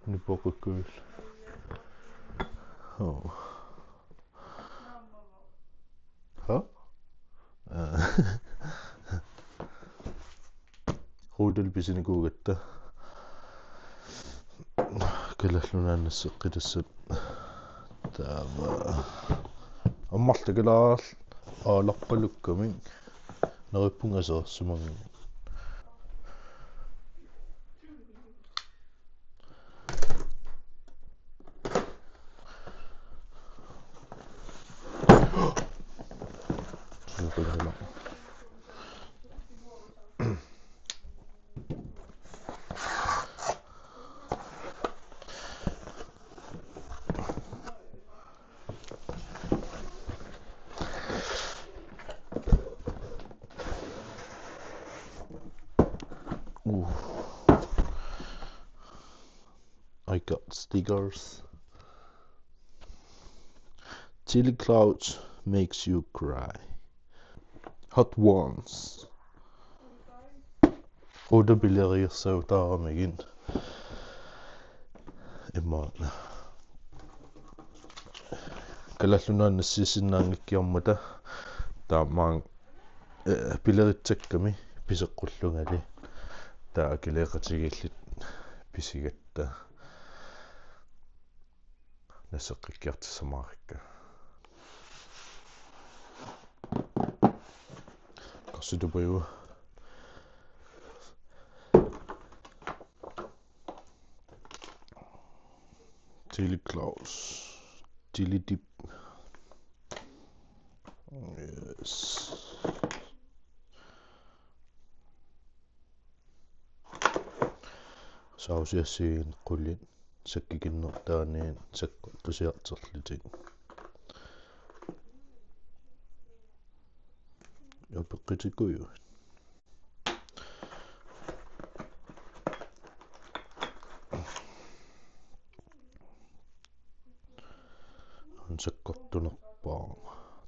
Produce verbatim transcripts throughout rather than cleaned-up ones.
Nipoqikkuil. Oh. Ha? Ruutil pisinikuugatta. Kalaallit Nunaanni nasseqqitassat. Taava. Ammarlakalaarl aalarpalukkamik. Neriuppunga aserorsimagunarpoq. Ooh. I got stickers. Chili Clouds makes you cry. Hot Ones. Ruuta pilerigersaarutaaramiuk. Immaqa. Kalaallit Nunaanni nassiussinnaanngikkiarmata. Taamaammat, eh, pileritsakkami piseqqullungali. Taava akileeqatigiillit pisigatta. Nasseqqikkiartissamaarikka. Qarsitupaju. Chili Clouds. Chili Dip. Yes. Sausiassiin qulit sakkikinnertaaniit sakkortusiartorlutik. Apeqqutikuujuit. Aamma sakkortunerpaaq.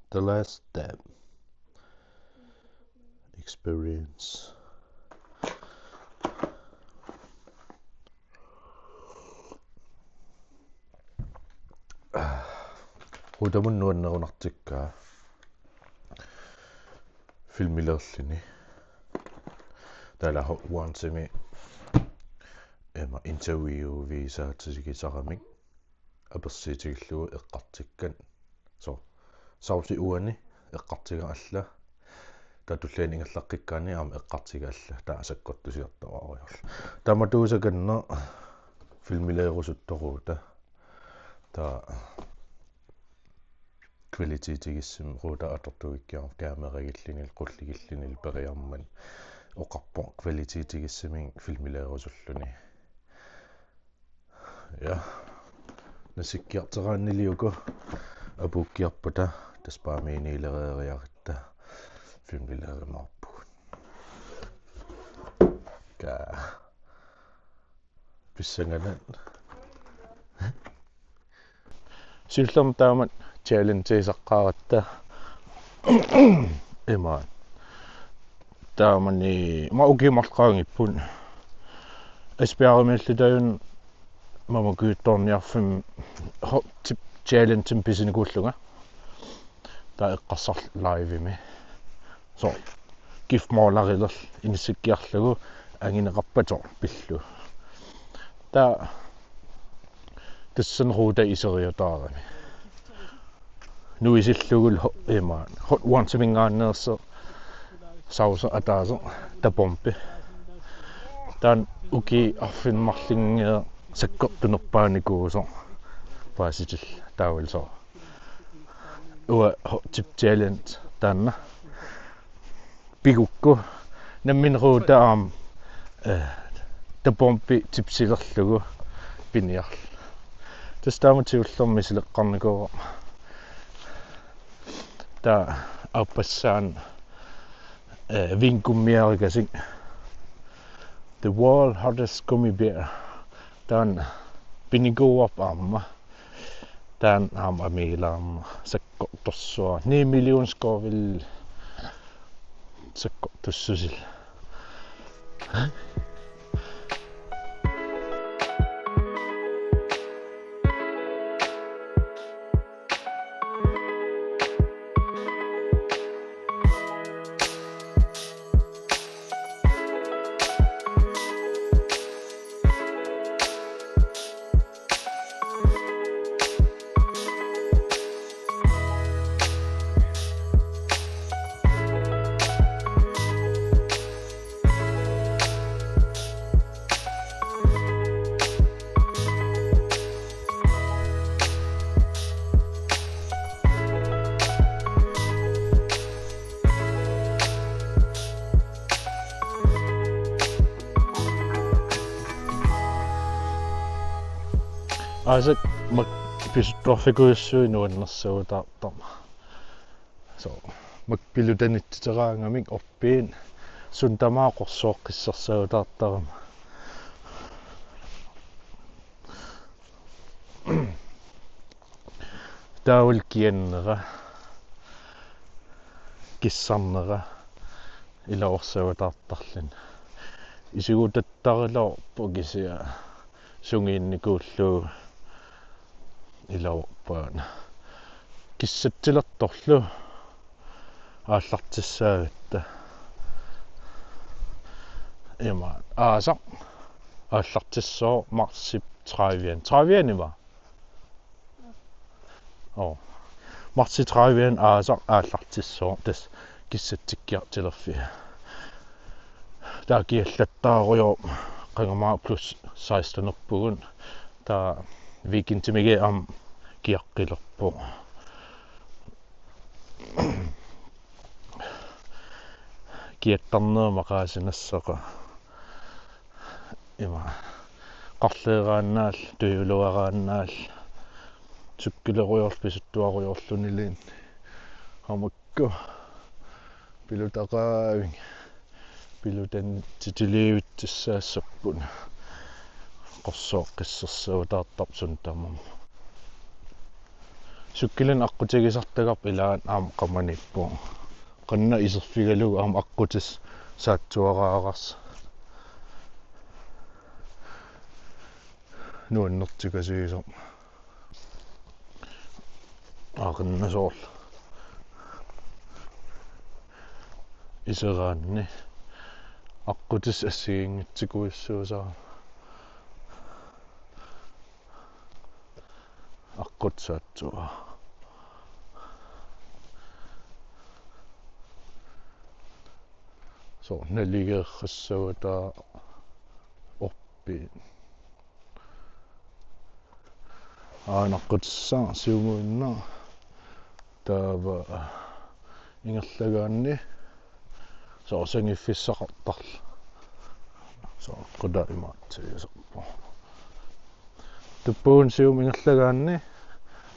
The Last Step. Experience. Ruutamut nuannerunartikkaa filmiliorluni. Taava Hot Onesimi ima interviewissaatigisimasaramik apersuutigalugu eqqartukkat. So, sausi uani eqqartukkakka alla. Taava tulliani ingerlaqqikkaanni aamma eqqartukkat alla. Taava sakkortusiartoraarujorlu. Taamatuusakkanneq filmiliorusuttoq Ruuta. Taava kvalitettigissumik Ruuta atortugikkit aamma kameragilluni, qulligilluni, periarmat oqarpoq kvalitettigissumik filmiliorusulluni. Ja. Nassikkiartoraannili uku apuukkiarpata tassa Bamiiniilereeriaratta filmiliorimaarpugut. Ka. Pissanganaq. Siullermik taamatut challengeesaqqaaratta. Imaat. Taamani ma ukiumut qaangiupput. Esbjergimiillutaajun mama kujuttoorniarfimmi Hot Tip Challengemik pisinikuullunga. Taava eqqarsarlunga livemi. So, gifmorlarilerlugu inissikkiarlugu angineqarpatoq pillugu. Taava tassani Ruuta iseriataarami. Nuisillugulu ho-, imaat. Hot Onesiminngaanneersoq sauce ataaseq Da Bombi. Taanna ukiut arfineq-marlunngeq sakkortunerpaanikuusoq paasitillugu taavalu soorlu. Uanga Hot Tip Challenge taanna. Pigukku nammineq Ruuta aamma, eh, Da Bombi tipsilerlugu piniarlugu. Tassa taama siullermik sileqqarnikuugama. Taava aappassaani, eh, vingummiarikasik. The World Hottest Gummy Bear. Taanna pinikuuarput aamma. Taanna aamma amiilaarneq sakkortorsuaq. Ni million Scoville sakkortussusilu. Aasaq makku pisuttuarfikujussui nuannersuutaartarmat. So, makku pilutanitsiteraangamik orpiit suna tamaat qorsooqqissersuutaartarama. Taavalu kiannera, kissarnera iluarsuutaartarluni. Isugutattarilaarpoq kisianni sungiinnikuullugu iluarpaana. Kissatsilertorlu aallartissaagatta. Ima aasaq aallartissooq marsip tredive. Tredive ima. Oo. Marsip tredive aasaq aallartissooq tassa kissatsikkiartulerfia. Taava kiallattaarujoorpoq qanga maani plus seksten-erpugut. Taava weekendimikkut aamma kiaqqilerpoq. Kiattarneq maqaasinnassaqa. Ima. Qarleeraannaallu, tujuluaraannaallu. Sukkilerujoorluni, pisuttuarujoorluniluunniit. Aamma makku pilutaqaavik. Pilutanitsitiliivittussaassapput. Qorsooqqissersuutaartarmat suna tamaat. Sukkilinik aqqutigisartagarput ilaanni aamma qamaniippoq. Qanoq iserfigalugu aamma aqqutissaq saatsuaraararsi. Nuannertikasiisoq. Aqinnasoorlu. Iseraanni. Aqqutissaq assigiinngitsukuussuusarami. Aqqutissaq saatsuaraarami. So, naligeerrassuutaa orpiit. Aana aqqutissaq siumuinnaq taava ingerlagaanni so sangiffissaqartarluni. So qutaa imaattuisoq. Tuppuun siumut ingerlagaanni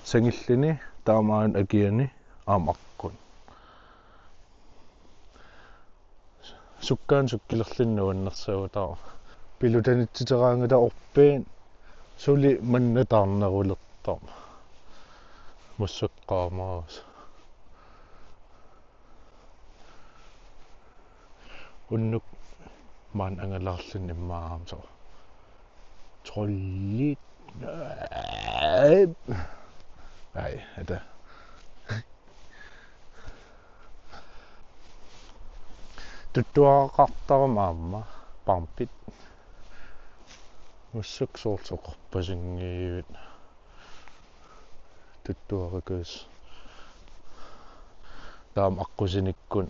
sangilluni taamaana akiani aamma aqqut. Sukkanik sukkilerluni nuannersuutaarpoq. Pilutanitsiteraangata orpiit suli manna taarnerulertarmat. Massakkut qaamaas. Unnuk maani angalaarluni immaqa aamma so. Trollit. Ai, ata. Tuttuaraqartarama aamma, pampit. Massakkut soorlu oqarpasinngivit. Tuttuarikuusoq. Taama aqqusinikkut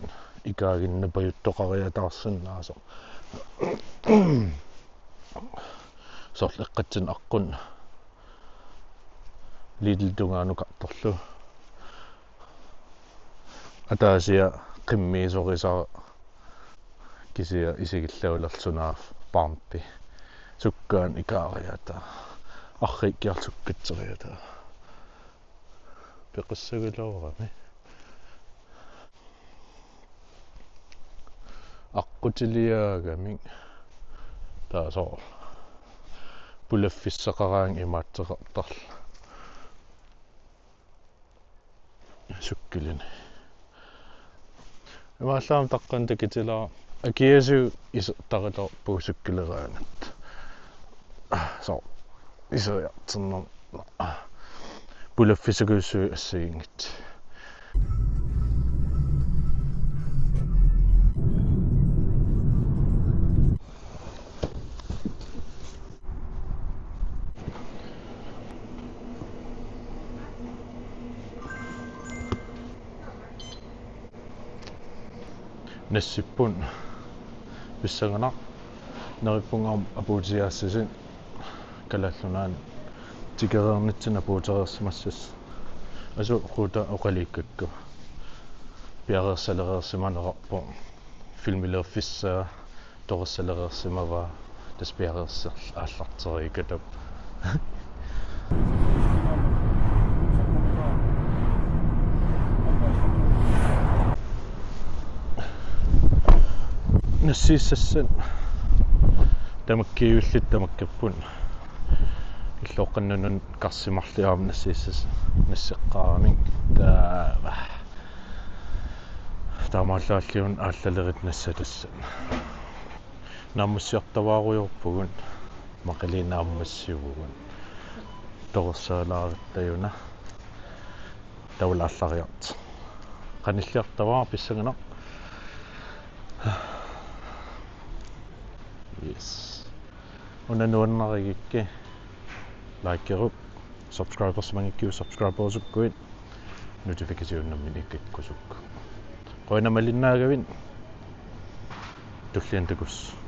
ikaaginnapajuttoqariataarsinnaasoq. Soorlu eqqatsinni aqqut Lidl tungaanukartorlu. Ataasiaq qimmiisorisara kisianni isigilluinnarlugu sunaaffa pampi. Sukkanik ikaariataarpoq. Arriikkiarlugu sukkitseriataarpoq. Peqassagaluarami. Aqqutiliaagamik. Taava soorlu pulaffissaqaraangat imaattoqartarluni. Sukkilinik. Imaallaat taqqan takitilaaq akiasu isertarilaarpugut sukkileraangat. So, iseriartornermi. Pulaffissakujussuit assigiinngitsut. Nassipput pissanganaq, neriuppunga aamma apuutiaassasut Kalaallit Nunaanni tikereernitsinni apuutereersimassasut. Asu quuta oqaluukkakku. Piareersalereersimanerarpoq. Filmiliorfissaa toqussalereersimavaa tassa piareersarluni aallarteriikatap. Nassiussassat tamakkiivillit tamakkerput. Illoqqannut karsimarli aamma nassiussas nasseqqaaramik. Taava taamaallaat alliun aallalerit nassatassat. Naammassiartavaarujoorpugut, maqalu naammassivugut. Toqqorsaalaartaguna. Taava aallariartoq. Qanilliartavara pissanganaq. Yes. Una nuannarigukku likeruk, subscribersimanngikkuit subscriberusukkuit, notificationimik ikikkusuk. Qujanaq malinnaagavit, tulliani takuss'.